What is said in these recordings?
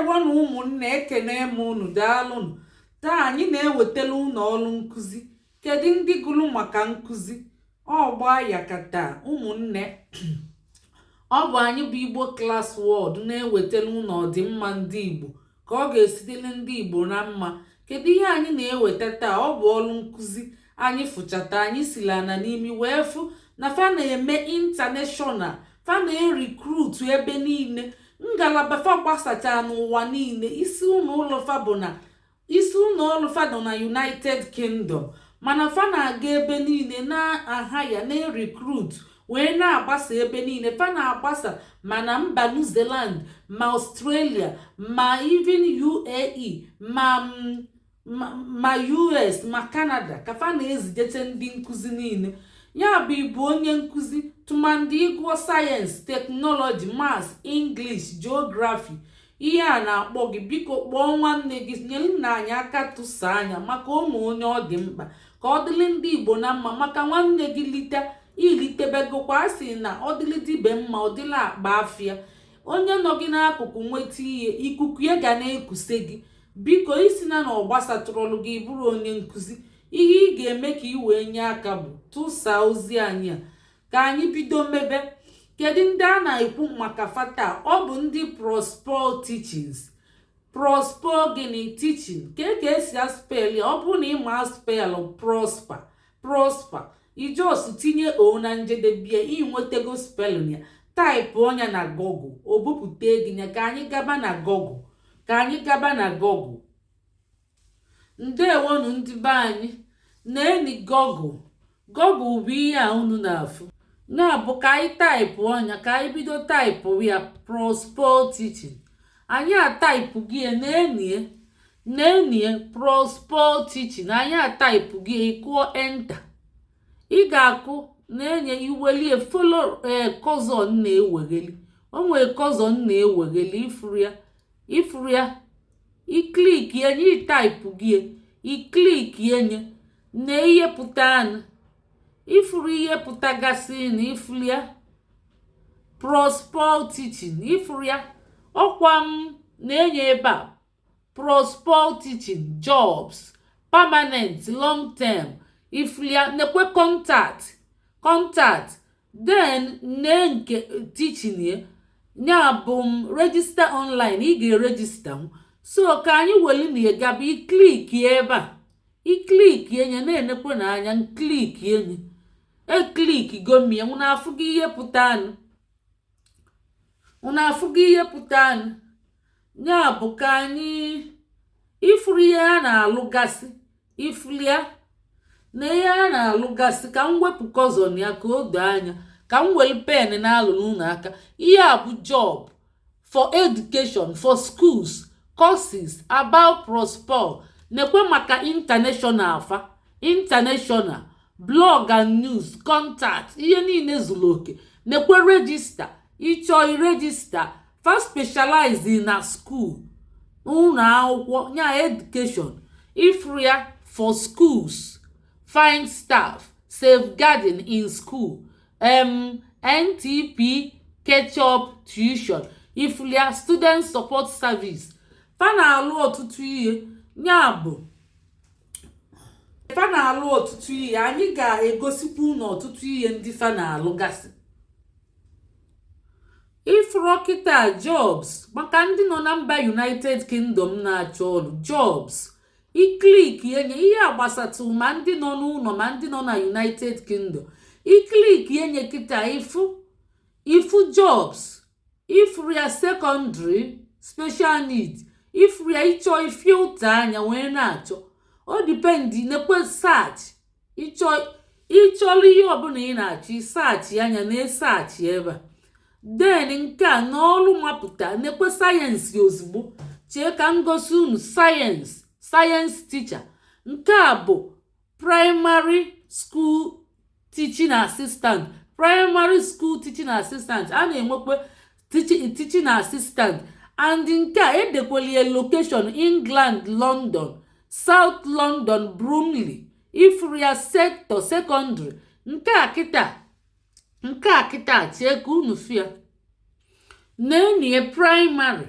Ndewonụ ụmụnne, ekene m unu, daalụnụ. Taa anyị na-ewetara unu ọrụ nkụzi. Kedu ndị gụrụ maka nkụzi? Ọgba yakata ụmụnne. Ọ bụ anyị bụ Igbo Class World na-ewetara unu ọdịmma ndị Igbo, ka ọ ga-esi dịrị ndị Igbo na mma. Kedu ihe anyị na-eweta taa? Ọ bụ ọrụ nkụzi. Anyị fụchata, anyị siri ana n'imi wee fụ na fa na-eme international, fa na-erecruit ebe niile. Ngalaba fa gbasachara n'ụwa niile. Isi ụlọ ụlọ fa bụ na isi ụlọ ọrụ fa nọ na United Kingdom, mana fa na-aga ebe niile na-aha ya, na-erecruit wee na-agbasa ebe niile. Fa na-agbasa ma na mba New Zealand, ma Australia, ma even UAE, ma US, ma Canada, ka fa na-ezijete ndị nkụzi niile. Ya bụ, ịbụ onye nkụzi, tụmadị ịgụọ science, technology, maths, English, geography, ihe a na-akpọ gị, biko kpọọ nwanne gị, nyere nna anyị aka tụsa anya maka ụmụ onye ọ dị mkpa, ka ọ dịrị ndị Igbo na mma. Maka nwanne gị lite, ilitebegokwa. A sị na ọ dịrị dibe mma, ọ dịrị akpa afịa. Onye nọ gị n'akụkụ nweta ihe, ikuku ya ga na-ekuse gị. Biko, isi na na ọ gbasatụrụlụ gị bụrụ onye nkụzi, ihe ị ga-eme ka ị wee nye aka bụ tụsaa ozi anyị a, ka anyị bido mebe. Kedu ndị a na-ekwu maka fata? Ọ bụ ndị Prosper Teachings. Prosper gịnị? Teaching. Ka esi aspell ya? Ọ bụrụ na ị ma spell Prosper, Prosper, i just tinye o na njedebe, inwetego spelling ya. Type ọnya na Google, o bupụta gị ya. Ka anyị gaba na Google, ka anyị gaba na Google. Ndewonu ndị be anyị. Na-eni Google. Google bụ ihe a unu na-afụ. Ya bụ, ka anyị type ọnya, ka anyị bido type ya, Prosper Teaching. Anyị atype gị na-enie na-enie Prosper Teaching. Anyị atype gị, kụọ enter. Ị ga-akụ na-enye iwelie follow. Ee, cursor na-ewegheli, o nwere cursor na-ewegheli. Ifuru ya, ifuru ya. Iclick enye, ịtype gị, iclick enye na ihe pụta anụ. Ifuru ihe pụtagasị na ifuru ya, Prosper Teaching. Ifuru ya, ọkwa m na-enye ebe a, Prosper Teaching jobs, permanent, long term. Ifuru ya, nekwe contact, contact, then nee nke teaching ya. Ya bụ m register online, ị ga-eregister m. So ka anyị weli na gaba. Iclick ebe a, iclick enye, na-enekwe n'anya. Nclick enye, eclick gomie. Unu afụgo ihe pụta anụ? Unu afụgo ihe pụta anụ? Ya bụ, ka anyị ifuru ihe a na-alụgasị. Ifuru ya na ihe a na-alụgasị. Ka m wepụ cursor ya ka o doo anya, ka m were pen na-alụrụ unu aka. Ihe a bụ job for education, for schools, courses, about Prosper. Nekwe maka international, fa international blog and news, contact, ihe niile zuru oke. Nekwe register, ịchọ iregister. Fa specialize na school, ụlọ akwụkwọ, nya education. Ifuru ya, for schools, find staff, safeguarding in school, NTP, catch-up tuition. Ifuru ya, student support service. Fa na-alụ ọtụtụ ihe. Ya bụ, fa na-alụ ọtụtụ ihe. Anyị ga-egosikwa unu ọtụtụ ihe ndị fa na-alụgasị. Ifuru kịta jobs maka ndị nọ na mba United Kingdom na-achọ ọrụ, jobs. Iclick enye, ihe a gbasatụ ma ndị nọ n'ụlọ ma ndị nọ na United Kingdom. Iclick enye kịta, ifu ifu jobs. Ifuru ya, secondary, special needs. Ifuru ya, ịchọ ifilter anya wee na-achọ. O depend. Nekwe search. Ịchọ, ịchọrọ ihe ọbụla ị na-achọ, ịsearch anya na esearch ebe a. Then nke a n'ọrụ mapụta. Nekwe science ozugbo. Chee ka m gosi unu science, science teacher. Nke a bụ primary school teaching assistant, primary school teaching assistant. A na-enwekwa teaching assistant. And nke a edekwelie location: England, London, South London, Bromley. Ifuru ya, sector secondary. Nke a kịta, nke a kịta, chee ka unu fia na-enye primary.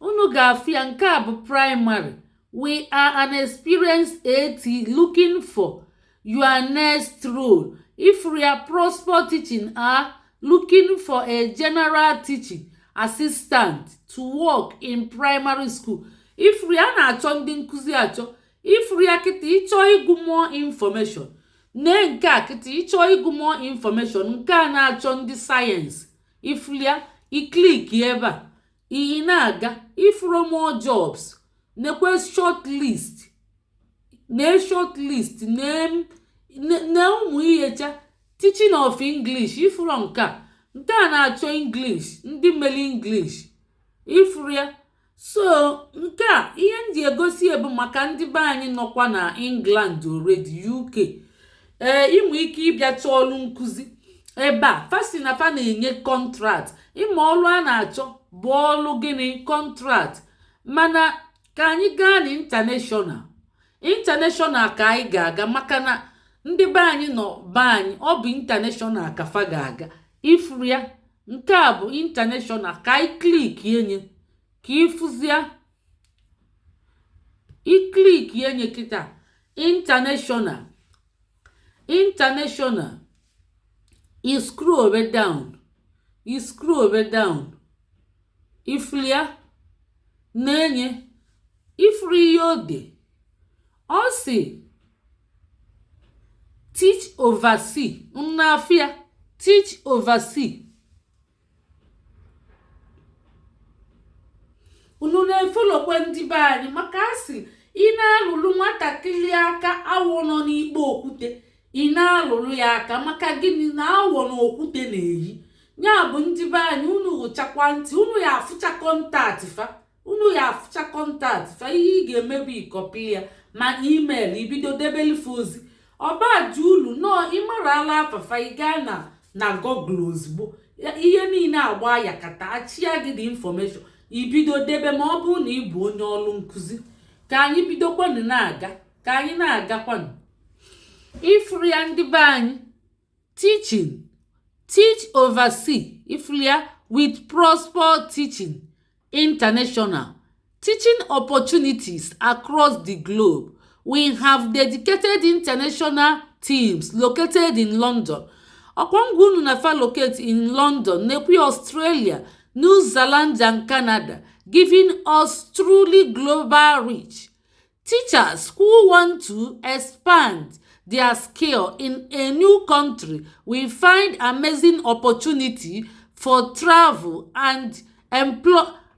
Unu ga-afụ ya. Nke a bụ primary. We are an experienced AT looking for your next role. If ya, Prosper Teaching are looking for a general teaching assistant to work in primary school. If ya na-achọ ndị nkụzi achọ. Ifuru ya kịta, ịchọọ ịgụ more information, nee nke a kịta. Ịchọọ ịgụ more information, nke a na-achọ ndị science. Ifuru ya, i click ebe a, iyi na-aga ifuru more jobs. Nekwe short list, nee short list, nee ụmụ ihecha teaching of English. Ifuru nke a na-achọ English, ndị mere English. Ifuru ya. So nke a, ihe m ji egosi bụ maka ndị be anyị nọkwa na England already, UK. Ee, inwe ike ịbịa chọọ ọrụ nkụzi ebe a. Fasi na fa na-enye contract. Ịma ọrụ a na-achọ bụ ọrụ gịnị? Contract. Mana ka anyị gaa na international. International ka anyị ga-aga, maka na ndị be anyị nọ be anyị, ọ bụ international ka fa ga-aga. Ifuru ya, nke a bụ international. Ka anyị click enye ka ịfụzia. I click enye kịta, international, international. I scroll down, i scroll down, ifulia na-enye ifuru ihe ode. Ọ si teach overseas nnafịa, teach overseas. Unu na-efolokwe ndị be anyị, maka asị ị na-alụlụ nwatakịrị aka, awọ nọ n'ikpe okwute, ị na-alụlụ ya aka. Maka gịnị? Na awọ na okwute na-eyi ya. Bụ ndị be anyị, unu rụchakwa ntị, unu ya afụcha contact fa, unu ya afụcha contact fa. Ihe ị ga-emebi, ị copy ya ma email, ibido debelife ozi. Ọbaji ulu nọọ, ịmarala afafa, ị gaa na Google ozugbo, ihe niile agba ya kata achịa gị dị information, ibido debe. Ma ọ bụrụ na ị bụ onye ọrụ nkụzi, ka anyị bidokwanụ na-aga, ka anyị na-agakwanụ. Ifuru ya, ndị be anyị, teaching, teach overseas. Ifuru ya, with Prosper Teaching International, teaching opportunities across the globe. We have dedicated international teams located in London. Ọkwa ngwa unu na fa locate in London, nekwe Australia, New Zealand and Canada, giving us truly global reach. Teachers who want to expand their skill in a new country will find amazing opportunity for travel and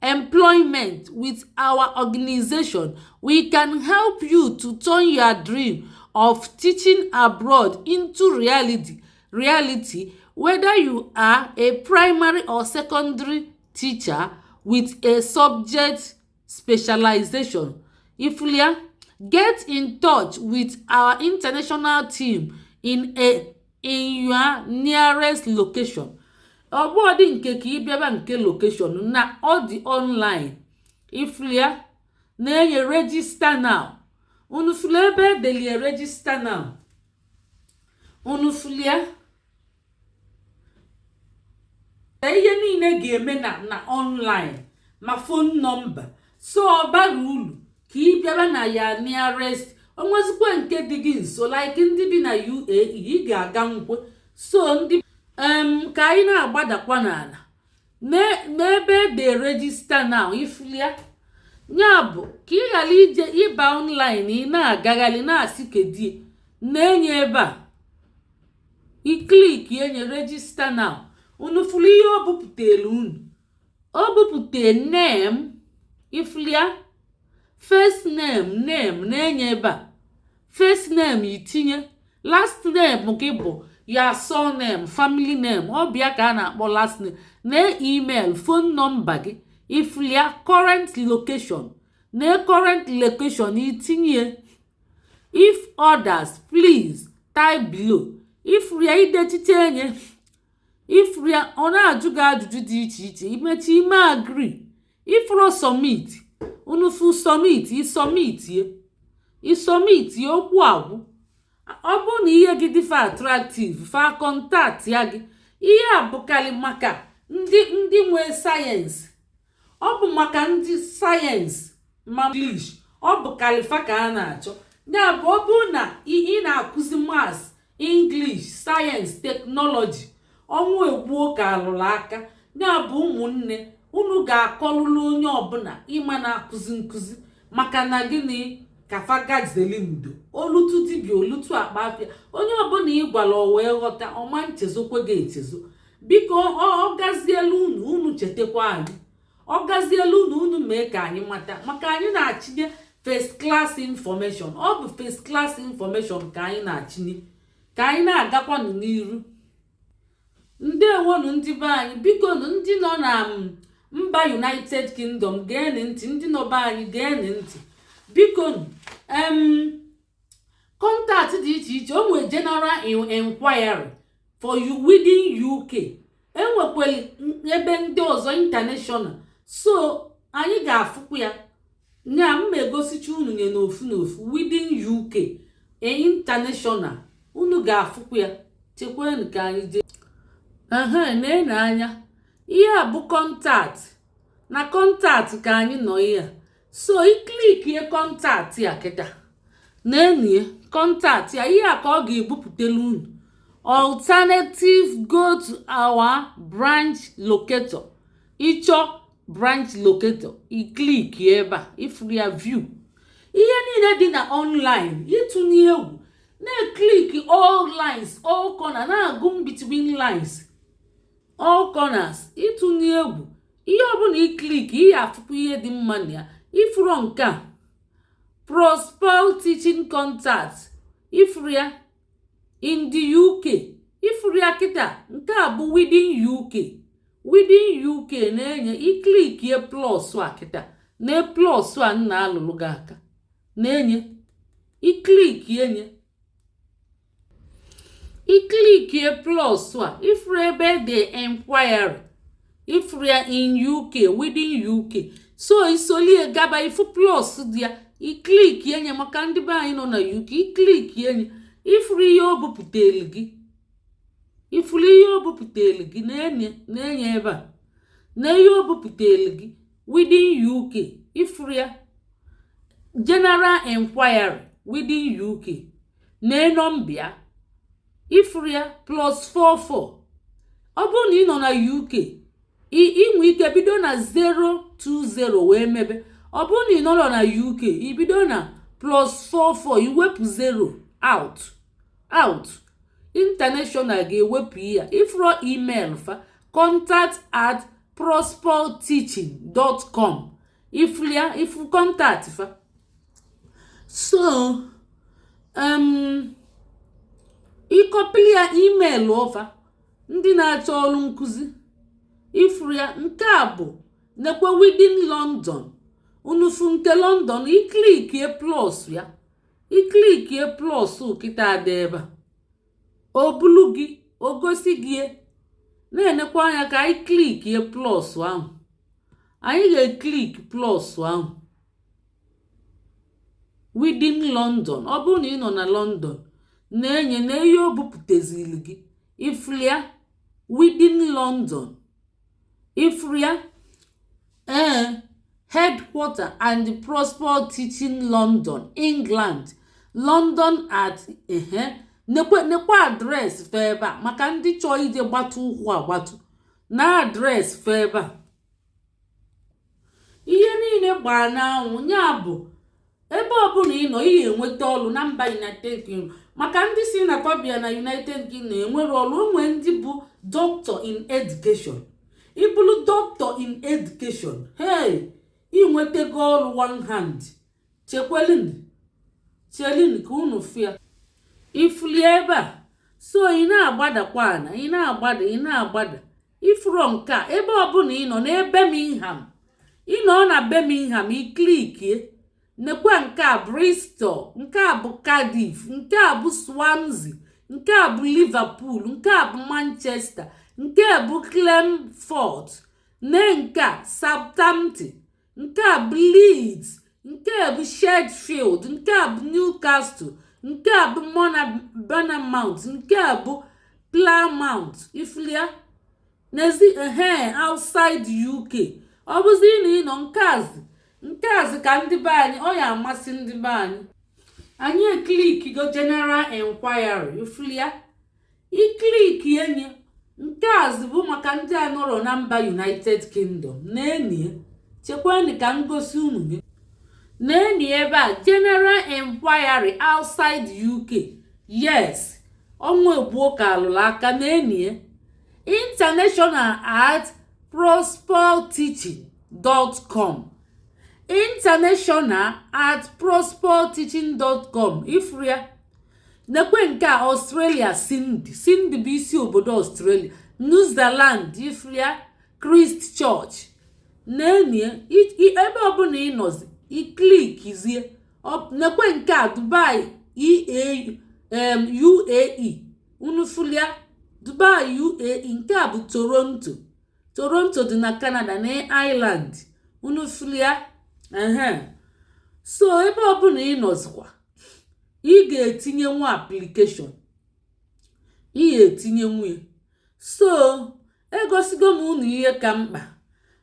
employment with our organization. We can help you to turn your dream of teaching abroad into reality, whether you are a primary or secondary teacher with a subject specialization. Ifulia, get in touch with our international team in your nearest location. Ọ bụ dị nke ka ị bịaba nke location na ọ dị online. Ifulia, na-enye register now. Unu fụlụ ebe edelie register now? Unu fụlia? Ihe niile ga-eme na online, ma phone number. So ọ bara uru ka ị bịara na ya nearest. Onwezikwa nke dị gị nso, like ndị bi na UAE, ị ga-aga nkwe. So ndị ka anyị na-agbadakwa n'ala n'ebe ede register now. Ifulia ya, bụ ka ị ghara ije ịba online, ị na-agagharị na-asị kedie. Na-enye ebe a, i click enye register now. Unu fụrụ ihe o bupụtara unu? O bupụta name. Ifulia, first name, name na-enye ebe a, first name, itinye last name gị bụ ya surname, family name, ọ bịa ka a na-akpọ last name, na email, phone number gị. Ifulia, current location, na current location, itinye. If others, please type below. Ifulia, idechiche enye. Ifulia, ọ na-ajụ gị ajụjụ dị iche iche. Imechi, ime agree. Ifuru submit, unu fu submit, i submit ye, i submit ye, okwu agwụ. Ọ bụrụ na ihe gị dị fa attractive, fa contact ya gị. Ihe a bụkarị maka ndị nwee science. Ọ bụ maka ndị science ma English, ọ bụ kalifa ka a na-achọ. Ya bụ, ọ bụrụ na ị na-akụzi maths, English, science, technology, ọnwụ egbuo ka alụrụ aka. Ya bụ, ụmụnne, unu ga-akọlụlụ onye ọbụla ịma na-akụzi nkụzi, maka na gịnị ka fagazeli ndo olutu dibịa olutu akpa afịa. Onye ọbụla ị gwara o wee ghọta ọma, nchezokwe gị echezo. Biko, ọ gazielu unu, unu chetakwa anyị. Ọ gazielu unu, unu mee ka anyị mata, maka anyị na-achịnye first class information. Ọ bụ first class information ka anyị na-achịnye, ka anyị na-agakwanụ n'iru. Ndewonu, ndị be anyị. Biko nụ, ndị nọ na mba United Kingdom, geenị ntị. Ndị nọ be anyị, geenị ntị, biko nụ. Contact dị iche iche o nwere: general enquiry for you within UK, enwekwara ebe ndị ọzọ, international. So anyị ga-afụkwa ya nya mma egosicha unu nye n'ofu n'ofu. Within UK, international, unu ga-afụkwa ya. Chekwanụ ka anyị jee ehe na anya. Ihe a bụ contact, na contact ka anyị nọ ihe a. So i clickie contact a kịta, na-enye contact ya, ihe a ka ọ ga-ebupụtelu unu. Alternative, go to our branch locator. Ịchọ branch locator, i click ebe a, ifuru ya, view ihe niile dị na online. Ịtụnye egwu, na-e click all lines, all corner, na-agụ between lines, all corners. Ịtụnye egwu, ihe ọbụla i click, ihe afụkwa ihe dị mma na ya. Ifuru nke a, Prosper Teaching Contact, ifuru ya, in the UK. Ifuru ya kịta, nke a bụ within UK. Within UK na-enye, i clickie plus a kịta, na plus a nna alụlụ gị aka na-enye, i clickie nye, i clickie plus a, ifuru ebe dị enquiry, ifuru ya, in UK, within UK. So isolie gaba, ifu plus dị ya, i clickie nye. Maka ndị be anyị nọ na UK, i clickie nye, ifuru ihe o bupụtelu gị. Ifuru ihe o bupụtelu gị na-enye, na-enye ebe a na ihe o bupụtelu gị within UK. Ifuru ya, general enquiry within UK, na nọmba ya, ifuru ya, plus 44. Ọ bụrụ na ị nọ na UK, inwe ike bido na 020 wee mebe. Ọ bụrụ na ị nọrọ na UK, ibido na plus 44, iwepụ 0 out out. International ga-ewepụ ya. Ifuru email fa, contact@prosperteaching.com. Ifuru ya, ifu contact fa. So ịkọpili ya, email ọfa ndị na-achọ ọrụ nkụzi, ifuru ya. Nke a bụ nekwe within London. Unufu nke London, i clickie plus ya, i clickie plus kịta dị ebe a, o bulu gị, o gosi gị. Na-enekwa anya ka anyị clickie plus ahụ. Anyị ga-e click plus ahụ, within London. Ọ bụrụ na ị nọ na London, na-enye na ihe o bupụtazili gị, ifuru ya, within London. Ifuru ya, ee, headquarter and Prosper Teaching London, England, London at ehe. Nekwe, nekwe address fa ebe a, maka ndị chọọ ije gbatu ụkwụ agbatu na address fa ebe a. Ihe niile gbaa n'anwụ. Ya bụ, ebe ọbụla ị nọ, ị ga-enweta ọrụ na mba United Kingdom. Maka ndị si na fabia na United Kingdom enwere ọrụ, onwe ndị bụ doctor in education. Ịbụrụ doctor in education, hey, inwetago ọrụ one hand. Chekwelin, chelin ka unu fịa ifulie ebe a. So ị na-agbadakwa ana, ị na-agbada, ị na-agbada, ifuro nke a. Ebe ọbụla ị nọ na Birmingham, ị nọ na Birmingham, i clickie, nekwa nke a, Bristol, nke a bụ Cardiff, nke a bụ Swansea, nke a bụ Liverpool, nke a bụ Manchester, nke a bụ Chelmsford, ne nke a Southampton, nke a bụ Leeds, nke a bụ Sheffield, nke a bụ Newcastle, nke a bụ Bournemouth, nke a bụ Plymouth. Ifulia n'ezi ehe, outside UK. Ọ bụzi na ị nọ nkeazi nkeazi ka ndị be anyị, ọ ya amasị ndị be anyị. Anyị eclickigo general enquiry. Ifulia, iclick enye nke azi bụ maka ndị a nọrọ na mba United Kingdom. Na-enie, chekwanụ ka m gosi unu nye. Na-eni ebe a, general enquiry outside UK. Yes, ọnwa egbuo ka alụrụ aka. Na-enie international@prosperteaching.com, international@prosperteaching.com. Ifuru ya? Nekwe nke a, Australia, Sydney. Sydney bụ isi obodo Australia. New Zealand, ifuru ya? Christchurch. Na-enie ebe ọbụla ị nọzi, iclickizie. Nekwe nke a, Dubai, EA, UAE. Unu fulia Dubai, UAE. Nke a bụ Toronto. Toronto dị na Canada na Ireland. Unu fulia? Ehe, so ebe ọbụla ị nọzikwa, ị ga-etinye nwa application, ị ga-etinye nwunye. So egosigo m unu ihe ka mkpa.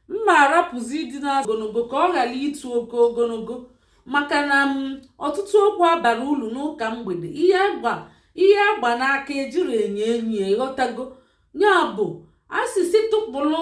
Mma arapụzi ịdị na ogologo ka ọ ghara ịtụ oke ogologo, maka na m ọtụtụ okwu abara uru n'ụka mgbede. Ihe agba, ihe agba n'aka ejiri enyo enyi ya. Ịghọtago? Ya bụ asịsị tụpụrụ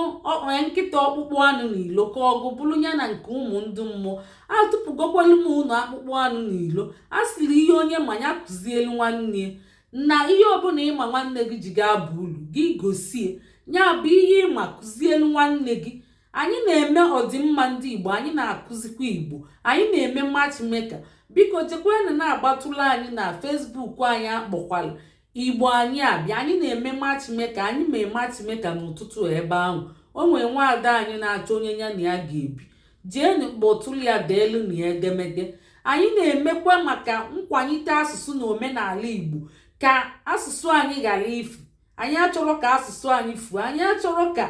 nkịta ọkpụkpụ anụ n'ilo ka ọgụ bụrụ ya na nke ụmụ ndị mmụọ. Atụpụgokwelu m unu akpụkpọ anụ n'ilo. A sịrị ihe onye ma ya kụzielu nwanne ya, na ihe ọbụla ịma nwanne gị ji ga-aba uru gị gosie ya. Bụ ihe ịma, kụzielu nwanne gị. Anyị na-eme ọdịmma ndị Igbo, anyị na-akụzikwa Igbo, anyị na-eme matchmaker. Biko chekwanụ na-agbatụrụ anyị na Facebook anyị akpọkwala Igbo Anyị Abịa. Anyị na-eme matchmaker, anyị mee matchmaker n'ụtụtụ ebe ahụ. O nwee nwaada anyị na-achọ onye ya na ya ga-ebi. Jeenụ kpọtụrụ ya, deelu na ya edemede. Anyị na-emekwa maka nkwalite asụsụ na omenala Igbo, ka asụsụ anyị ghara ifu. Anyị achọrọ ka asụsụ anyị fuo, anyị achọrọ ka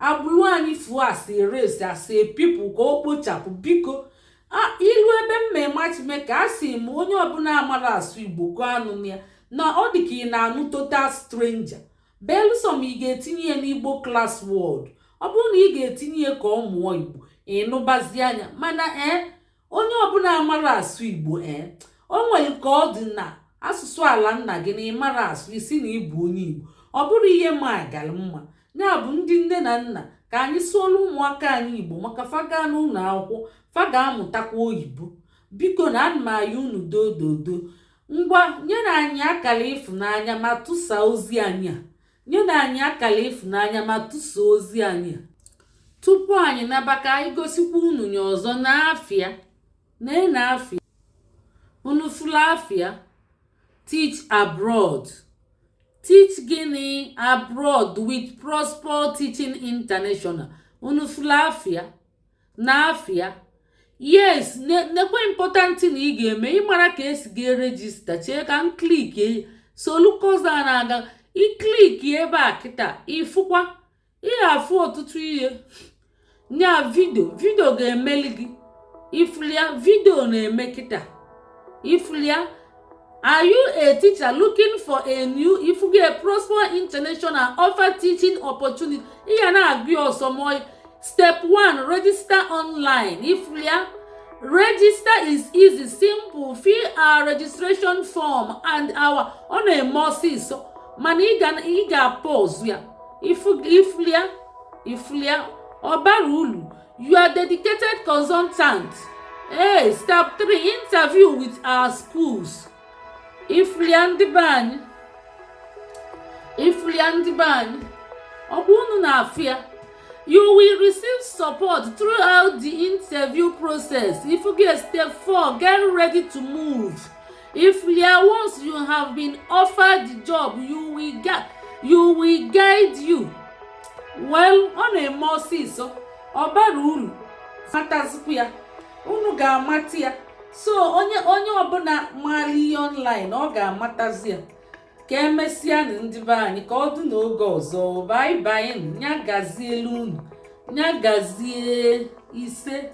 agbụrụ anyị fuo as a race, as a people, ka o kpochapụ. Biko, ilu ebe mme matchmaker, a sị m onye ọbụla amara asụ Igbo gụọ anụ ya na ọ dị ka ị na-anụ total stranger, belụsọ ma ị ga-etinye ya n'Igbo Class World. Ọ bụrụ na ị ga-etinye ya ka ọ mụọ Igbo, ịnụbazi anya. Mana ee, onye ọbụla amara asụ Igbo, ee, o nwere ka ọ dị na asụsụ ala nna gị na ịmara asụ isi na ịbụ onye Igbo, ọ bụrụ ihe ma agara mma. Ya bụ, ndị nne na nna, ka anyị sụọla ụmụaka anyị Igbo, maka faga n'ụlọ akwụkwọ, fa ga-amụtakwa oyibo. Biko na ana m ayọ unu dododo. Ngwa, nyere anyị akara ịfụnanya ma tụsaa ozi anyị a. Nyere anyị akara ịfụnanya ma tụsaa ozi anyị a. Tupu anyị naba, ka anyị gosikwa unu nya ọzọ na afịa na afịa. Unu fụlụ afịa Teach Abroad? Teach gịnị? Abroad with Prosper Teaching International. Unu fụlụ afịa na afịa? Yes, nekwe important na ị ga-eme ịmara ka esi ga register. Chee ka m click solu kọza na-aga. Iclick ebe a kịta, ịfụkwa, ị ga-afụ ọtụtụ ihe nya. Video, video ga-emeli gị. Ifulia video na-eme kịta? Ifulia? Are you a teacher looking for a new ifuge? Prosper International offer teaching opportunity. Ị ga na-agụ ya ọsọ mọ. Step 1, register online. Ifulia? Register is easy, simple. Fill our registration form and our ọ na-eme ọsịsọ, mana ị ga-apause ya. Ifulia? Ifulia? Ọ bara uru. You are dedicated consultant. Hey, step 3, interview with our schools. Ifulia, ndị be anyị? Ifulia, ndị be anyị? Ọkwa unu na-afụ ya? You will receive support throughout the interview process. If you get step 4, get ready to move. If you once you have been offered the job, you will guide you well. Ọ na-eme ọsịsọ, ọ bara uru. Matazikwu ya, unu ga-amata ya. So onye ọbụla maara ihe online, ọ ga-amatazi ya. Ka emesịa na ndị be anyị, ka ọ dị n'oge ọzọ. Bye bye. Nya gazielu unu, nya gazie. Ise.